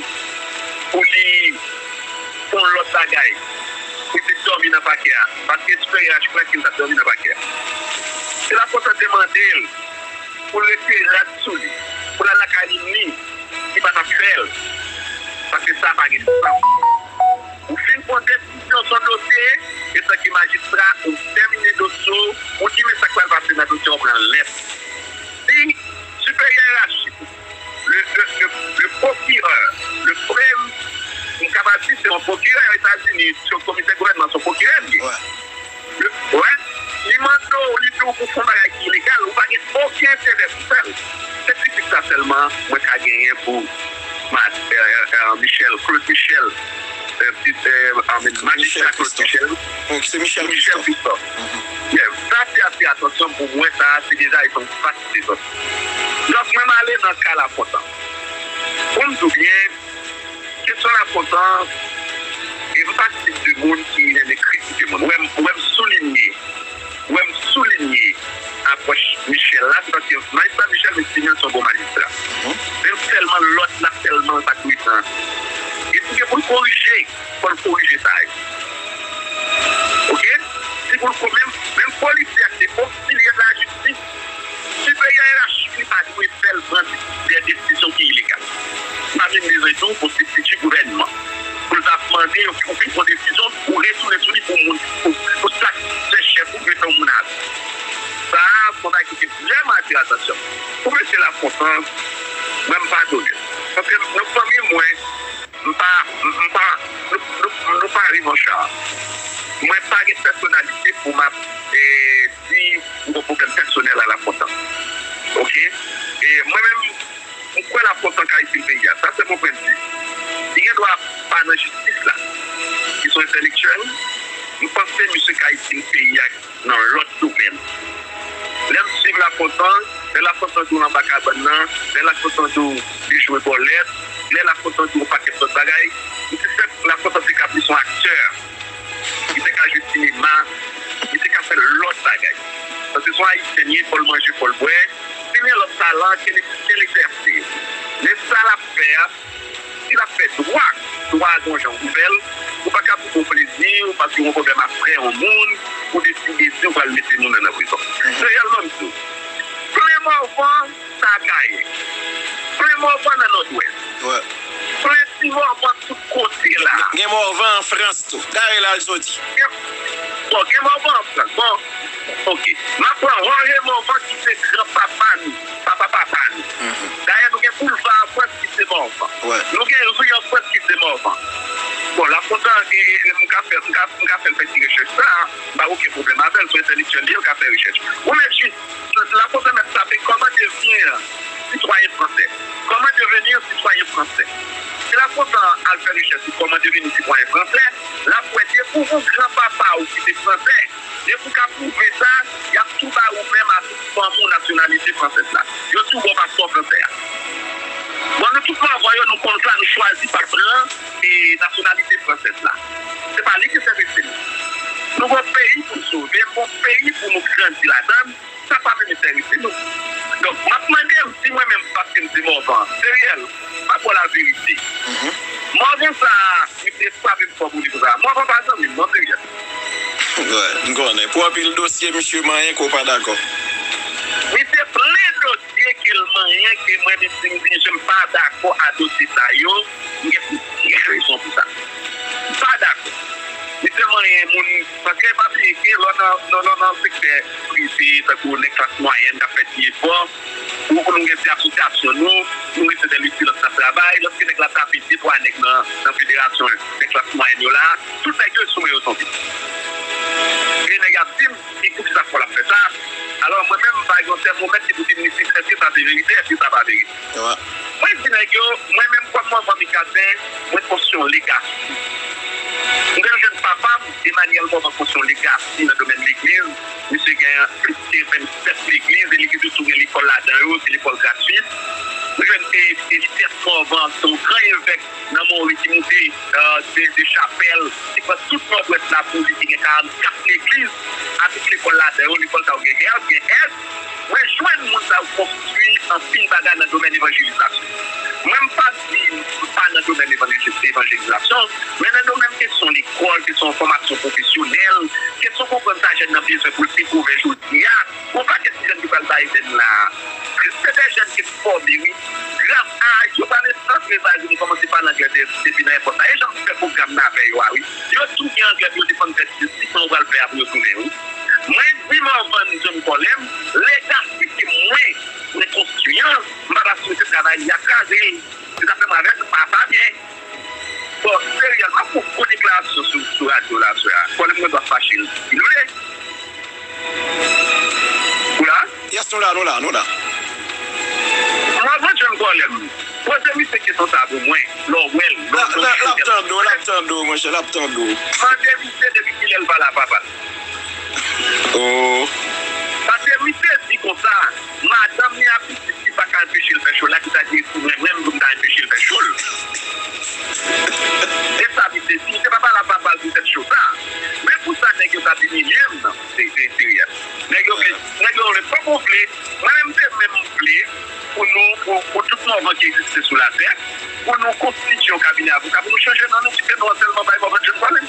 pou li fè yon lòt bagay, pou li te dòmi nan pakè a, paske siperyè a kwè ke l t ap dòmi nan pakè a. Si Lafontan te mande l pou l retire rad sou li, pou l al lakay li, li pa t ap fè l, paske sa pa gen sans. Ou fin pran desizyon sou dosye, etanke majistra, ou tèmine dosye w, ou di men sa k pral pase nan dosye a, ou pran lèt. Si siperyè yerachik ou, le, le, le, le procureur, le prem, m kapab di se yon pwokirè Etazini, se yon komisè gouvènman, se yon pwokirè li ye. Ouais. Le, ouais, li mande w, li di w pou fè yon bagay ki ilegal, ou pa gen okenn enterè pou fè l. Se kritik sa sèlman mwen ka genyen pou ma, euh, euh, Michel, Claude Michel, euh, ti- euh, euh, majistra Claude Michel. Donc, c'est Michel Michel Christophe. Christophe. Yeah, sa se atire atansyon m pou mwen, sa se deja yon fas de zòt. Donk, mwen m ale nan ka Lafontan. Pou m di w byen, kesyon Lafontan, e m pa tip de moun ki renmen kritike moun. Ou wè m, ou wè m soulinye, ou wè m soulinye apwòch Michel la, se paske majistra Michel, m estime l se yon bon majistra. Men sèlman lòt la, tèlman l pa t prezan. E si gen pou l korije, fò l korije sa yo. Oke? Si pou l ko- menm, menm polisye a ki te oksilyè de la jistis, siperyè yerachik li pa dwe fè l pran de desizyon ki ilegal. M pa menm bezwen di w pou se fiti gouvènman. Pou l ta mande yo pou pran desizyon, ou retounen sou li pou moun, pou, pou sa k fè chèf ou mete yon moun a vi. Sa a, se yon bagay ki te vrèman atire atansyon m. Pou mesye Lafontan, mwen m padone l. Paske nan fanmi mwen, m pa, m pa, nou, nou, nou pa revanchard. Mwen pa gen pèsonalite pou m ap, eh, di m gen pwoblèm pèsonèl a Lafontan. Oke? E mwen menm, m kwè Lafontan ka itil peyi a. Sa se mon pwennvi. Li gen dwa pa nan jistis la. Li se yon entèlektyèl. M panse misye ka itil peyi a nan lòt domèn. Lè m swiv Lafontan, lè Lafontan di w l anba kabann nan, lè Lafontan di w li jwe bòlèt, lè Lafontan di w yon pakèt lòt bagay, m te fè Lafontan te ka plis yon aktè. Li te ka jwe sinema, li te ka fè lòt bagay. Paske se yon Ayisyen li ye, fò l manje, fò l bwè. Si l gen lòt talan, ke l, ke l egzèse yo. Men sa l ap fè a, si l ap fè dwa, dwa a gon jan ouvè l, ou pa ka pou bon plezi, ou pa gen yon pwoblèm ap fè yon moun, ou deside di ou pral mete moun nan, nan prizon. Reyèlman, m di w, plen Mòvan, sa Kayen. Plen Mòvan nan Nòdwès. Ouais. Plen ti Mòvan tout kote la. Gen Mòvan an Frans tou. Dayè l al soti. Gen, bon, gen Mòvan an Frans. Bon, oke. M ap pran Jorge Mòvan ki se granpapa nou, papa papa nou. Dayè, nou gen boulva an Frans ki se Mòvan. Ouais. Nou gen ri an Frans ki se Mòvan. Bon, Lafontan, e, e, m ka fè, m ka, m ka fè l fè ti rechèch sa, m pa okenn pwoblèm avè l, se yon entèlektyèl li ye, l ka fè rechèch. Ou mèt jis, Lafontan mèt tape kòman devyen sitwayen fransè? Comment devenir citoyen français? Si Lafontan al fè rechèch sou comment devenir citoyen français, l ap wè depi w gon granpapa w ki te fransè, depi w ka pwouve sa, y ap tou ba ou menm a tout fanmi w nasyonalite fransèz la. Yo tou ba w paspò fransè a. Bon, nou tout mòvan yo, nou konn sa, nou chwazi pa pran e nasyonalite fransèz la. Se pa li ki enterese nou. Nou gon peyi pou n sove, gon peyi pou nou grandi ladan l, sa pa menm enterese nou. Donk, m ap mande m si mwen menm, paske m se Mòvan, Teriel, m ap ba w laverite. Mòvan sa a, misye frape m fò pou li konsa. Mòvan pa zanmi m, non, Teriel. Wi, m konnen. Pou anpil dosye, misye manyen ke w pa dakò. Misye plen dosye ke l manyen, ke mwen menm si m di misye m pa dakò a dosye sa yo, m gen pou gen rezon pou sa. M pa dakò. Misye manyen moun, paske pa bliye ke lè w nan, nan, nan, nan sektè prive, tankou nèg klas mwayèn k ap fè ti efò, pou, pou nou gen ti asosyasyon nou, nou rete de liti lòt nan travay, lòske nèg la tape de twa nèg nan, nan federasyon nèg klas mwayèn yo la, tout nèg yo sou men yo tonbe. E nèg ap di m, e poukisa fò l ap fè sa? Alò, mwen menm, m pa gen yon tèmomèt ki pou di m isi, èske sa se verite, èske sa pa verite? Mwen di nèg yo, mwen menm kòm manman Mikaben, mwen konstwi yon legasi. M te jwenn papa m, Emmanuel Morvan, konstwi yon legasi nan domèn legliz. Misye gen plis ke vennsèt legliz, e legliz yo tou gen lekòl ladan yo, se lekòl gratwit. M jwenn e, e Elites Morvan, se yon gran evèk nan Mori ki moute, e, de, de chapèl, ki pran tout Nòdwès la pou li, ki gen karannkat legliz. Avèk lekòl ladan yo, lekòl sa yo gen L, gen S. Mwen jwenn moun sa yo konstwi anpil bagay nan domèn evanjelizasyon. Mwen, m pa di m pa nan domèn evanjeliz-, evanjelizasyon, men nan domèn kesyon lekòl, kesyon fòmasyon pwofesyonèl, kesyon konprann sa jèn nan bezwen pou l pi gwo jodi a, gon pakèt ti jèn ki pral bay jèn la. Se de jèn ki fòme, wi. Gras a yo pa nesans, men pa yo kòmanse pale anglè de-, depi nan èpòt la. E jan m fè pwogram nan avè yo a, wi. Yo tou gen anglè pou yo defann tèt yo, si sa w pral fè a pou yo tounen, wi. Mwen di Morvan John Colem, legasi ke mwen, mwen konstwi an, m pa ta sou se travay li a kraze l. Se ta fè m avè l, pa, pa byen. Bon, Teriel, m ap fè yon gwo deklarasyon sou, sou radyo la, sè a. Colem mwen dwa fache l si l vle. Ou la? Yes, nou la, nou la, nou la. Morvan John Colem, poze misye kesyon sa pou mwen, lè w wè l, lè w L ap tande w, l ap tande w, monchè, l ap tande w. Mande misye depi kilè l pa la papa l. Oh. Paske misye di konsa, madanm li a pitit li pa ka anpeche l fè cho la, ki ta di si mwen menm pou m ta anpeche l fè cho l. E sa misye di, misye pa pale a papa l pou fè cho sa. Men pou sa nèg yo t ap imilye m nan, se, se, se reyèl. Nèg yo vle, nèg yo vle, fòk ou vle, mwen menm se menm m vle pou nou, pou, pou tout Morvan ki egziste sou latè, pou nou konstitye yon kabinè avoka, pou nou chanje non nou, kite non an sèlman bay Morvan John Colem.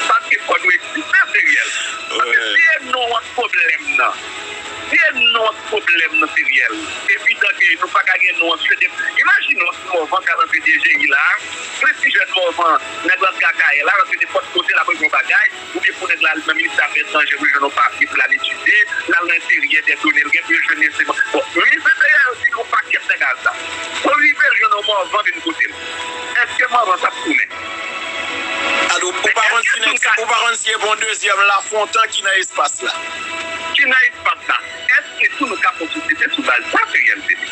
Paske fò nou egziste, se reyèl. Paske si e non an pwoblèm nan, si e non an pwoblèm nan, se reyèl. Evidan ke nou pa ka gen non an sede. Imajine w si Morvan ka rantre D G I la, plis ki jèn Morvan, nèg la ka kay la, rantre nenpòt kote, l ap regle yon bagay, oubyen pou nèg la al nan ministè afè etranjè pou l jwenn yon papye pou l al etidye, l al nan enteryè dè done l, gen pou yo jwenn resevan. Bon, minis enteryè yo di yon pakèt nèg al sa. Pou l rive l jwenn yon Morvan vin kote l. Èske Morvan t ap tounen? Alo, ou pa konn si nèg, ou pa konn si e pa yon dezyèm Lafontan ki nan espas la? Ki nan espas la? Èske tou nou ka fè yon sosyete sou baz sa, Teriel, se li?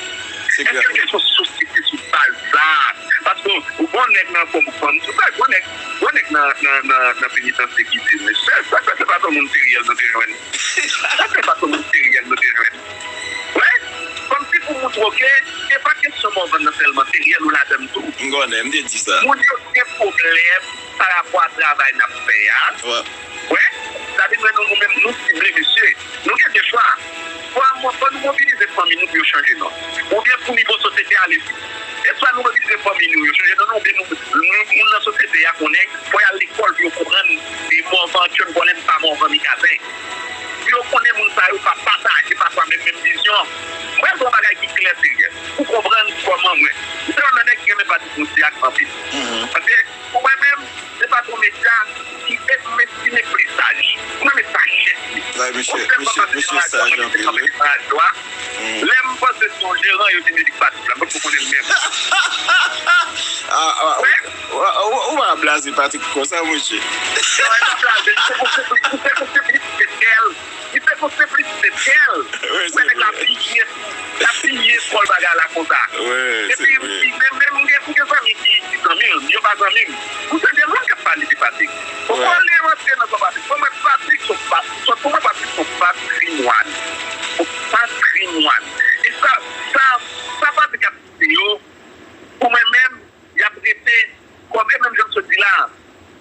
Èske nou ka fè yon sosyete sou baz sa? Paske ou gon nèg nan fòm ou fanm, tout sa, gon nèg, gon nèg nan, nan, nan, nan penitansye ki di, mesye, sa, sa, se pa tout moun Teriel nou te jwenn. Sa, se pa tout moun Teriel nou te jwenn. Wè, kòmsi pou moutre w ke se pa kesyon Morvan nan sèlman, Teriel ou ladan l tou. M konnen, m te di sa. Moun yo gen pwoblèm pa rapò a travay n ap fè a. Wè. Wè, sa vin wè nou, nou menm, nou sible, mesye. Nou gen de chwa. Swa mwen, fò nou mobilize fanmi nou pou yo chanje non. Oubyen pou nivo sosyete a ale pi. E swa nou mobilize fanmi nou, yo chanje non, non, oubyen nou, nou, moun nan sosyete a konnen, fò y al lekòl pou yo konprann, e Morvan John Colem pa Morvan Mikaben. Pou yo konnen moun sa yo pa pataje, pa kwa menm, menm vizyon. Mwen, se yon bagay ki klè, serye. Pou konprann kòman mwen. M se yon nan nèg ki renmen pati politik ak anpil. Paske, pou mwen menm, se pa yon medya ki estime pli saj. Mwen, men sajès li. Ay, misye, misye, misye saj anpil, wi. Lè m panse se yon jeran, yo di Milik Patrick la, mwen poko konnen l menm. Ah, ah, ou, ou, ou pa blaze Patrick konsa, monchè. Non, e pa blaze, se pou, se pou, se pou, se pou, se pou, Li fè yon senplisite tèl. Wè, nèg la piye, l ap piye kòl bagay la konsa. Epi, menm, menm gen, gen zanmi ki, ki zanmi l, yo pa zanmi m. Ou tande moun k ap pale de Patrick. Ou pa ale rantre nan kò Patrick. Pou mwen, Patrick se pa, pou mwen, Patrick se yon patrimwàn. Yon patrimwàn. E sa, sa, sa Patrick ap di yo, pou mwen menm, y ap rete kòm, e menm jan m sot di la,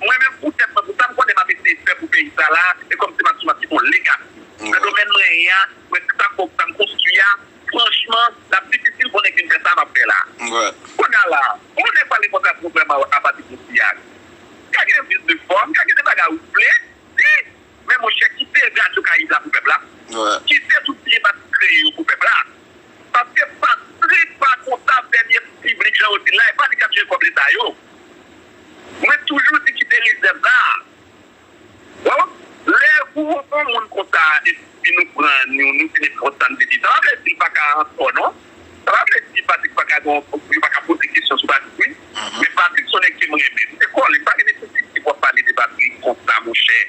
mwen menm pou tèt mwen, pou sa m konnen m ap eseye fè pou peyi sa la, e kòmsi m ap sou m ap kite yon legasi. Nan domèn mwen ye a, mwen sa m, sa m konstwi a, franchman, l ap difisil pou nèg vin fè sa m ap fè la. Kounye a la, pou nèg pale konsa pou vrèman apati konstwi a, ka gen vis de fòm, ka gen de bagay ou vle di, men monchè, kite radyo Karayib la pou pèp la. Kite tout byen Patrick kreye yo pou pèp la. Paske Patrick pa kontab dènye piblik, jan yo di l la, e pa li k ap jere kòb Leta yo. Mwen toujou di kite rezèv la. Bon, lè ou yon moun konsa, epi nou pran, nou, nou di nenpòt sa n te di, sa pa vle di l pa ka antò, non. Sa pa vle di Patrick pa ka gen, li pa ka poze kesyon sou Patrick, wi. Men Patrick se yon nèg ke m renmen. M te kòle, m pa gen nesesite pou w ap pale de Patrick konsa, monchè.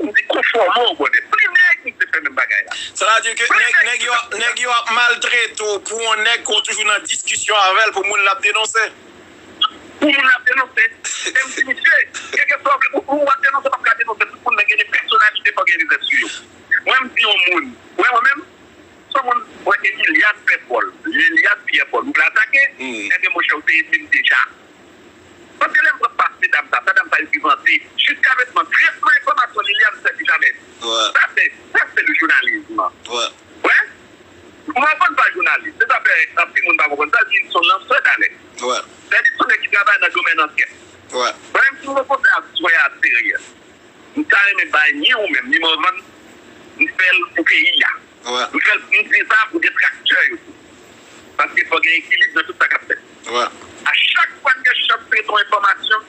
M di konfòme w, brother. Plen nèg misye fè menm bagay la. Sa vle di ke nèg, nèg yo, nèg yo ap maltrete w pou yon nèg ke w toujou nan diskisyon avè l pou moun l ap denonse. Pou moun l ap denonse. E m di misye, kèlkeswa ou, ou, ou ap denonse, w ap ka denonse tout moun, men gen de pèsonalite fò gen rezèv sou yo. Mwen, m di yon moun, wè mwen menm, se yon moun, wè, e Liliane Pierre Paul. Liliane Pierre Paul, ou vle atake? Ebyen, monchè, ou te enmi m deja. Paske lè m pran pas medam sa, medam sa reprezante, jiska mentnan, tretman enfòmasyon Liliane sèvi jamè. Sa se, sa se le journalisme. Wè. Morvan pa jounalis. Se sa fè anpil moun pa konprann sa, li se yon lansè d'alèt. Sèdi se yon nèg ki travay nan domèn ankèt. Mwen menm, si m kontre ak frè a serye, m ta renmen bay ni ou menm, ni Morvan, m fè l pou peyi a. M fè l, m di sa pou detraktè yo tou. Paske fò gen ekilib nan tout sa k ap fèt. A chak fwa n gen chans trete yon enfòmasyon,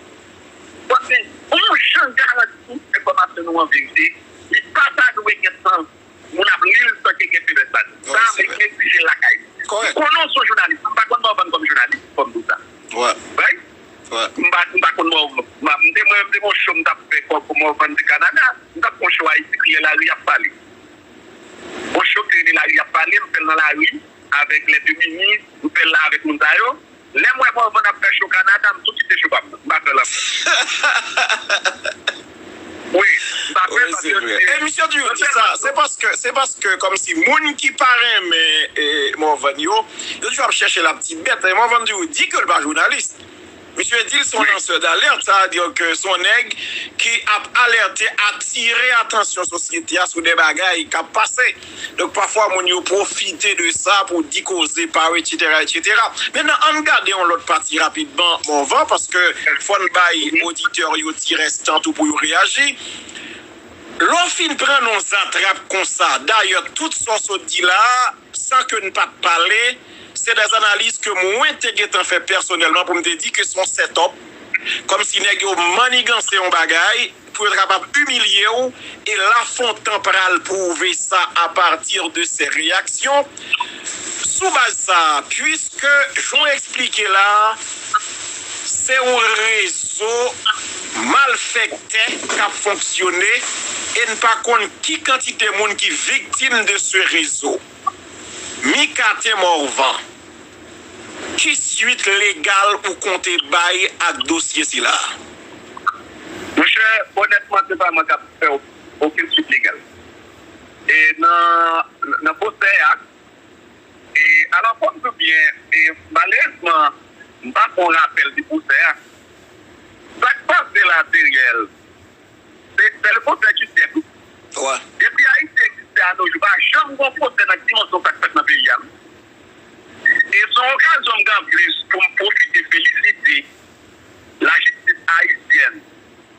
fò se yon jan garanti enfòmasyon nou an verite, li pa ta dwe gen sans moun ap li l san ke gen feblès ladan. Sa, m egzije l lakay li. M konnen w se yon jounalis, m pa konn Morvan kòm jounalis, fò m di w sa. Right? M pa, m pa konn Morvan. M te, mwen, m te gen yon show m t ap fè kòb pou Morvan de Kanada, m t ap fè yon show Ayiti, kriye lari ap pale. Bon, show ki rele Lari ap pale, m fè l nan lari avèk lè de minis, m fè l la avèk moun sa yo. Lè m wè Morvan ap fè show Kanada, m tou kite show pa m nan. M pa fè l ankò. Wi, m pa fè l paske yo di. E misye toujou di sa, se paske, se paske kòmsi moun ki pa renmen, e, Morvan yo, yo toujou ap chèche la petite bête. E Morvan toujou di ke l pa jounalis. Misye di l se yon lansè d'alèt, sa vle di ke se yon nèg ki ap alète, atire atansyon sosyete a sou de bagay k ap pase. Donk, pafwa, moun yo pwofite de sa pou di koze pa yo, etsetera, etsetera. Mentnan, ann gade yon lòt pati rapidman, Morvan, paske fò n bay oditè yo ti rès tan tou pou yo reyaji. Lè w fin pran non zatrap konsa, dayè, tout sa w sot di la a, san ke n pa t pale, se de analiz ke mwen te gentan fè pèsonèlman pou m te di ke se yon set up, kòmsi nèg yo maniganse yon bagay pou yo ta kapab imilye w, e Lafontan pral pwouve sa apati de ses réactions. Sou baz sa a, puiske, jan w eksplike la a, se yon rezo malfèktè k ap fonksyone, e n pa konn ki kantite moun ki viktim de ce réseau. Micatin Morvan, ki swit legal ou konte bay ak dosye sila a? Monchè, onètman, se pa mwen k ap fè okenn swit legal. E nan, nan pwosè a, e, alò, fò m di w byen, e, malerezman, m pa fè yon rapèl de pwosè a. Sa k pase la, Teriel, se, se le pwosè ki fèt. Depi Ayiti egziste a no jou, pa janm gen yon pwosè nan dimansyon sa k fèt nan peyi a. E se yon okazyon m gen anplis pou m pwofite felisite lajistis ayisyèn.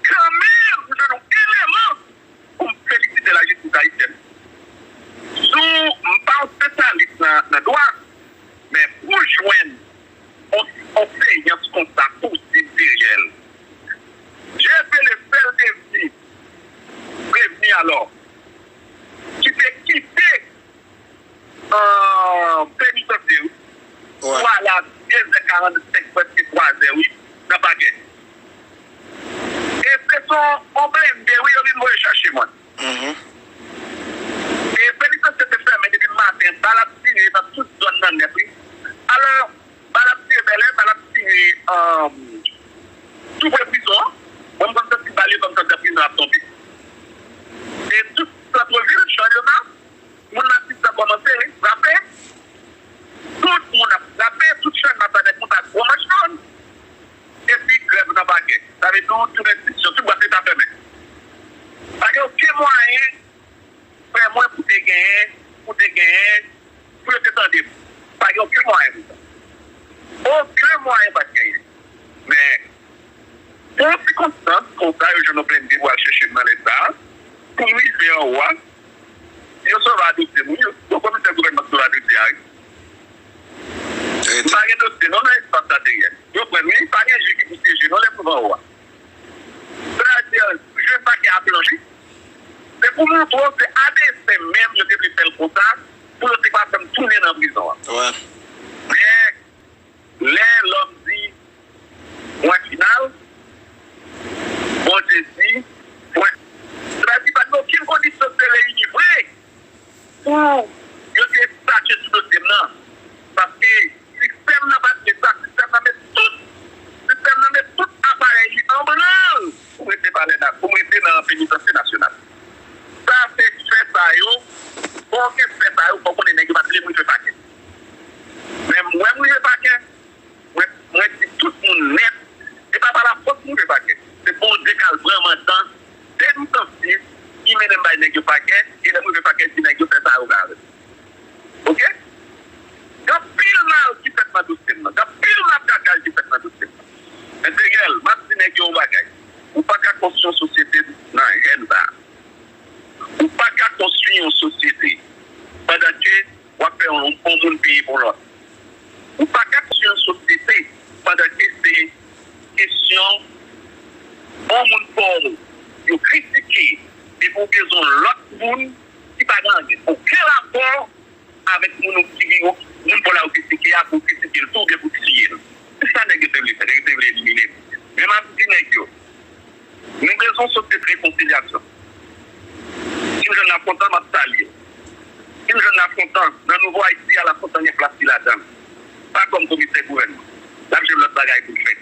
Kanmenm, m jwenn yon eleman pou m felisite lajistis ayisyèn. Sou, m pa yon espesyalis nan, nan dwa, men pou jwenn yon, yon seyans konsa posib, Teriel, Dieu fait le seul défi, prévenu alors, ki te kite, euh, penitansye, wi. Pou ale a de zè karannsenk, prèske twa zè, wi, nan pakè. E se sou yon blende, wi, yo vin voye chache mwen. genyen pou yo te tande m. Pa gen okenn mwayen pou sa. Okenn mwayen pa t genyen. Men, pou yon sikonstans konsa, yo jwenn yon plennde pou al chèche m nan lè sa a, pou m rive anwo a, yo sove dosye m, wi. Yo komisè gouvènman sove dosye a, wi. M pa gen dosye non nan espas lateryèl. Yo pran m, wi, pa gen jij ki pou syeje non lè m rive anwo a. Sètadi, jwenn pakè a plonje. Se pou montre w se a desè menm yo te vle fè l konsa, pou yo te pa fè m tounen nan prizon an. Men, lè lòm di pwen final, Bondye di pwen. Sètadi, pa t gen okenn kondisyon ki te reyini vre pou yo te estatye sou dosye m nan. Paske sistèm nan pa t gen sa, sistèm nan met tout, sistèm nan met tout aparèy li an branl pou m rete palè na-, pou m rete nan penitansye nasyonal. Sa se fè sa yo, bon, ke fè sa yo, fò konnen nèg yo pa t vle m rive pakè. Men mwen m rive pakè, mwen, mwen di tout moun nèt, e pa pa lafòs m rive pakè. Se Bondye k al pran m andan penitansye, ki mennen m bay nèg yo pakè, e lè m rive pakè, di nèg yo fè sa yo vle avè m. Oke? Gen anpil mal ki fèt nan dosye m nan. Gen anpil makakaj ki fèt nan dosye m nan. Enteryèl, m ap di nèg yo yon bagay. Ou pa ka konstwi yon sosyete nan jèn sa a. Ou pa ka konstwi yon sosyete pandan ke w ap fè yon, yon moun peye pou lòt. Ou pa ka konstwi yon sosyete pandan ke se kesyon yon moun pa w yo kritike, epi w bezwen yon lòt moun ki pa gen anyen, okenn rapò avèk moun ou ki, moun pa w la ou kritike a pou w kritike l tou oubyen pou w tiye l. Se sa nèg yo te vle fè, nèg yo te vle elimine m. Men m ap di nèg yo, nou bezwen yon sosyete rekonsilyasyon. Si m jwenn Lafontan, m ap salye. Si m jwenn Lafontan, nan nouvo Ayiti a, Lafontan gen plas li ladan l. Pa kòm komisè gouvènman. L ap jwenn lòt bagay pou l fè.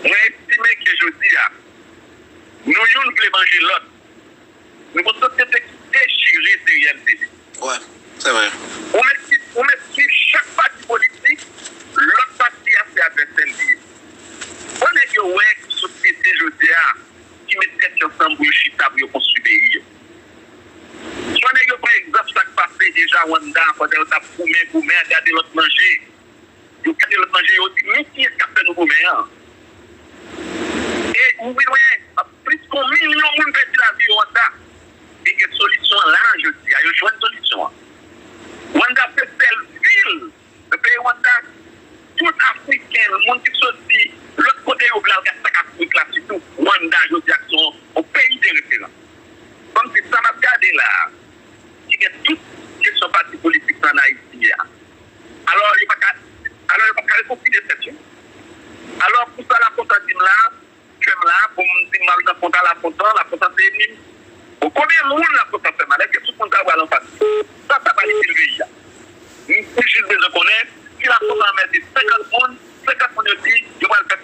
Mwen estime ke jodi a, nou youn vle manje lòt. Nou gon sosyete ki dechire, se reyalite li. Wi, se vre. Ou mèt, ou mèt swiv chak pati politik, lòt pati a se advèsè l li ye. Bon, nèg yo wè ki sosyete jodi a ki met tèt yo ansanm pou yo chita, pou yo konstwi peyi yo. Bon, nèg yo pran egzanp sa k pase deja Rwanda, pandan yo t ap goumen, goumen, gade lòt manje. Yo gade lòt manje, yo di, men kiyès k ap fè nou goumen an? E ou pi lwen, plis ke yon milyon moun pèdi lavi yo Rwanda. E gen solisyon an la, jodi a, yo jwenn solisyon an. Rwanda se sèl vil nan peyi Rwanda, tout Afriken, moun ki soti lòt kote yo vle al gade sa k ap fèt la, sitou Rwanda, jodi a, se yon, yon peyi de referans. Kòmsi sa n ap gade la a, ki gen tout kesyon pati politik nan Ayiti a. Alò, yo pa ka, alò, yo pa ka rekonsilye tèt yo. Alò, pou sa Lafontan di m la, kè m la, pou m di m al nan kont a Lafontan, Lafontan se enmi m. Bon, konbyen moun Lafontan fè mal? Èske tout moun sa yo pral anfas li? Sa, sa pa itil peyi a. M jis bezwen konnen si Lafontan anmède senkant moun, senkant moun yo di yo pral fè